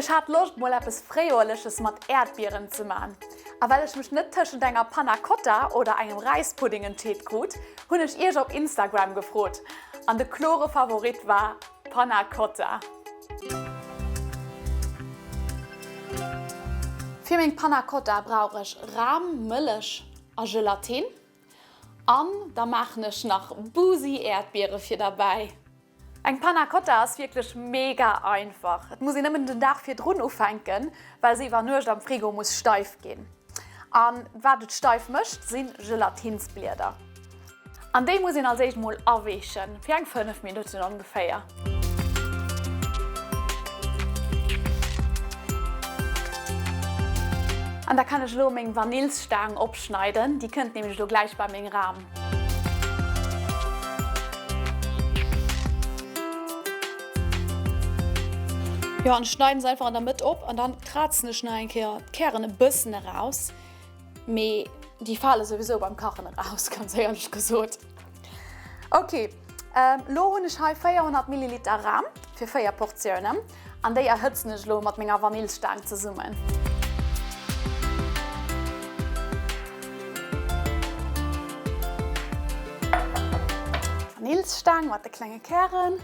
Ech hat Loscht mol eppes Fréijoerleches mat Äerdbieren ze man. A well ech mech net tëschent enger Panna Cotta oder engem Räispudding entscheet krut, hunn ech iech op Instagram gefrot an de klore Favorit war Panna Cotta. Fir meng Panna Cotta brauch ech Ram, Mëllech a Gelatine an da maachen ech nach boozy Äerdbiere fir derbäi. Eng Panna Cotta ass wierklech mega einfach. Et muss een nëmmen den Dag virdrun ufänken, well se iwwer Nuecht am Frigo muss steif ginn. An wat et steif mécht, si Gelatinsblieder. An déi muss een als éischt mol aweechen, fir eng 5 Minutten ongeféier. An da kann ech elo meng Vanillsstaang opschneiden, déi kënnt nämlech elo gläich bei meng Ram. Jo an ech schneiden se einfach an der Mëtt op an dann krazen ech nach eng Kéier d'Kären e bëssen eraus, mee déi fale souwisou beim Kachen eraus, ganz éierlech gesot. Ok, lo hunn ech hei 400 Milliliter Ram fir 4 Portiounen an déi erhëtzen ech lo mat menger Vanillsstaang zesummen. Vanillsstaang mat de klenge Kären.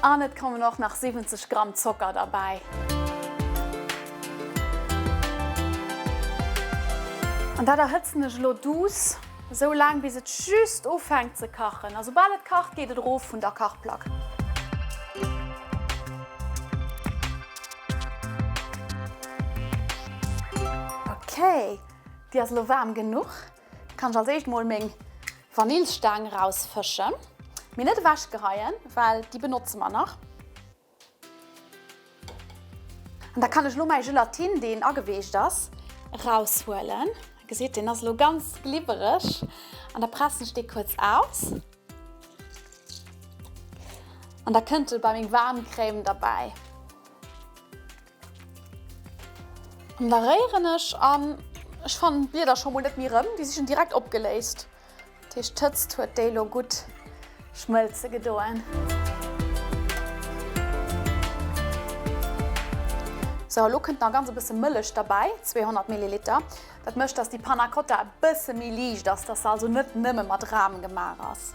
An et kommen och nach 70 Gramm Zocker derbäi. An dat erhëtzen ech elo douce, esou laang bis et just ufänkt ze kachen. A soubal et kacht, geet et erof vun der Kachplack. Ok, déi ass elo waarm genuch. Da kann ech als éischt mol meng Vanillsstaang erausfëschen. Mee net ewech geheien, well déi benotze mer nach. An da kann ech elo mäi Gelatine, deen ageweecht ass, eraushuelen. Gesitt, deen ass elo ganz glibbereg. An da pressen ech dee kuerz aus. An da kënnt e bei meng waarm Crème derbäi. An da réieren ech an ech fannen d'Blieder scho mol net méi rëm, déi si schon direkt opgeléist. Dat heescht d'Hëtzt huet déi lo gutt schmëlze gedoen. Sou, elo kënnt nach ganz e bësse Mëllech derbäi, 200 Milliliter. Dat mécht, dass déi Panna Cotta e bësse méi liicht ass, dass se also net nëmme mat Ram gemaach ass.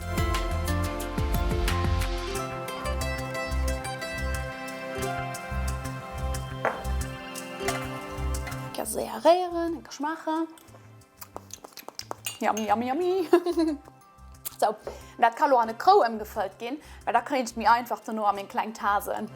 Séier réieren, enke schmaachen. Yummy, yummy, yummy. Sou, dat ka lo an e Krou ëmgefëllt ginn, well da kréien ech et méi einfach dono a meng kleng Tasen.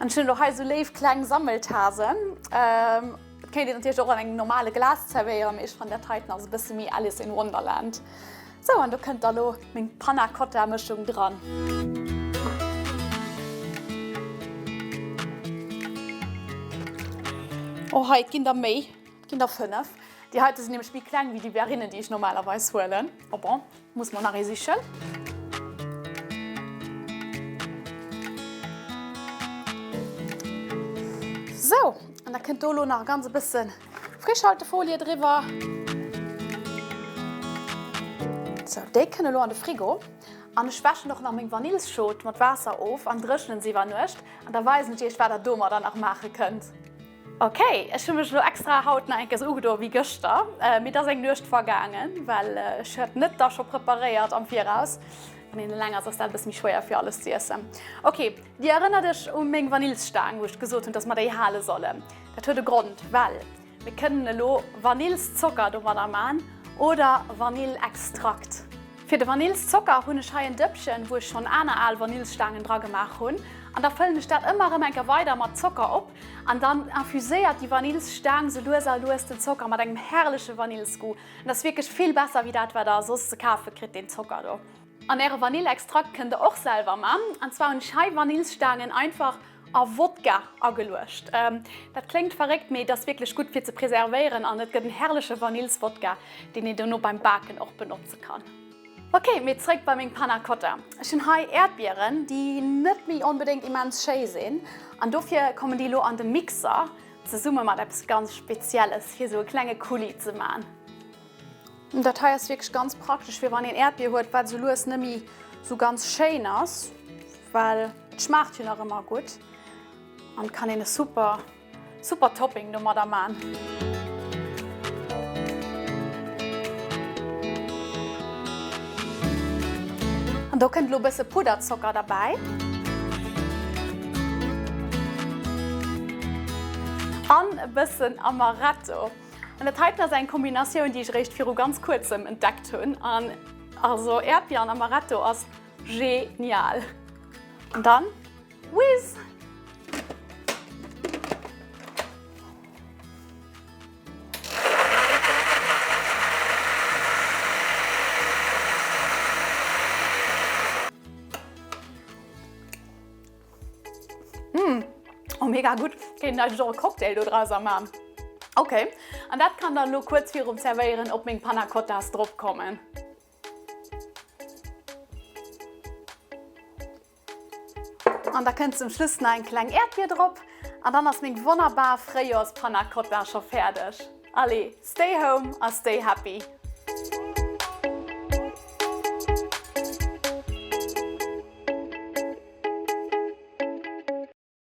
An ech hunn elo hei sou léif kleng Sammeltasen. Et kéint een natierlech och an engem normale Glas zerwéieren, mee ech fannen dat heiten ass e bësse méi Alice in Wonderland. Sou, an do kënnt da lo meng Panna Cotta Mëschung dran. Oh hei, et ginn der méi, et ginn der 5. Déi heite sinn nämlech méi kleng wéi déi Verrinen, déi ech normalerweis huelen. Oh bon, muss mer nach ee sichen. Sou, an da kënnt do lo nach ganz e bëssen Frischhaltefolie driwwer. Sou, déi kënne lo an de Frigo. An ech wäschen och nach meng Vanillsschot mat Waasser of an dréchnen se iwwer Nuecht. An da weisen ech iech, wat der domadder nach maache kënnt. Ok, ech hu mech elo extra haut nach eng Kéier sou ugedoe wéi gëschter. Mee et ass eng Nuecht vergaangen, well ech hat net da scho preparéiert am Viraus. Wann een eleng ass, ass dat e bësse méi schwéier fir alles ze iessen. Ok, Dir erënnert iech u meng Vanillsstaang, wou ech gesot hunn, dass mer déi hale sollen. Dat huet e Grond, well mir kënnen elo Vanillszocker domadder man oder Vanillextrakt. Fir de Vanillszocker hunn ech hei en Dëppchen, wou ech schonn aner al Vanillsstaangen dra gemaach hunn. An da fëllen ech dat ëmmer erëm eng Kéier weider mat Zocker op an dann infuséiert déi Vanillsstaang sou lues a lues den Zocker mat engem herrleche Vanillsgoût. An dat ass wierklech vill besser wéi dat wat der soss ze kafe kritt, deen Zocker do. An äre Vanillextrakt kënnt der och selwer man. An zwar hunn ech hei Vanillsstaangen einfach a Wodka ageluecht. Dat kléngt verréckt, mee et ass wierklech gutt fir ze preservéieren an et gëtt en herrleche Vanillswodka, deen een dono beim Baken och benotze kann. Ok, mee zréck bei meng Panna Cotta. Ech hunn hei Äerdbieren, déi net méi onbedéngt immens schéi sinn an dofir kommen déi elo an de Mixer zesumme mat eppes ganz Spezielles fir esou e klenge Coulis ze man. Dat hei ass wierklech ganz praktesch fir wann een Äerdbier huet wat sou lues nëmmi sou ganz schéin ass, well et schmaacht jo nach ëmmer gutt an kann een e super super Topping domadder man. An do kënnt elo bësse Pudderzocker derbäi. An e bëssen Amaretto. An dat heiten ass eng Kombinatioun, déi ech eréischt viru ganz kuerzem entdeckt hunn. An also Äerdbier an Amaretto ass genial. An dann whizz! Mmh, oh mega gutt. Kéint een eigentlech och e Cocktail do drauser man. Ok, an dat kann dann elo kuerz virum Zerwéieren op meng Panna Cottas drop kommen. An da kënnt zum Schluss nach eng kleng Äerdbier drop an dann ass meng wonnerbar Fréijoers Panna Cotta scho fäerdeg. Allez, stay home a stay happy!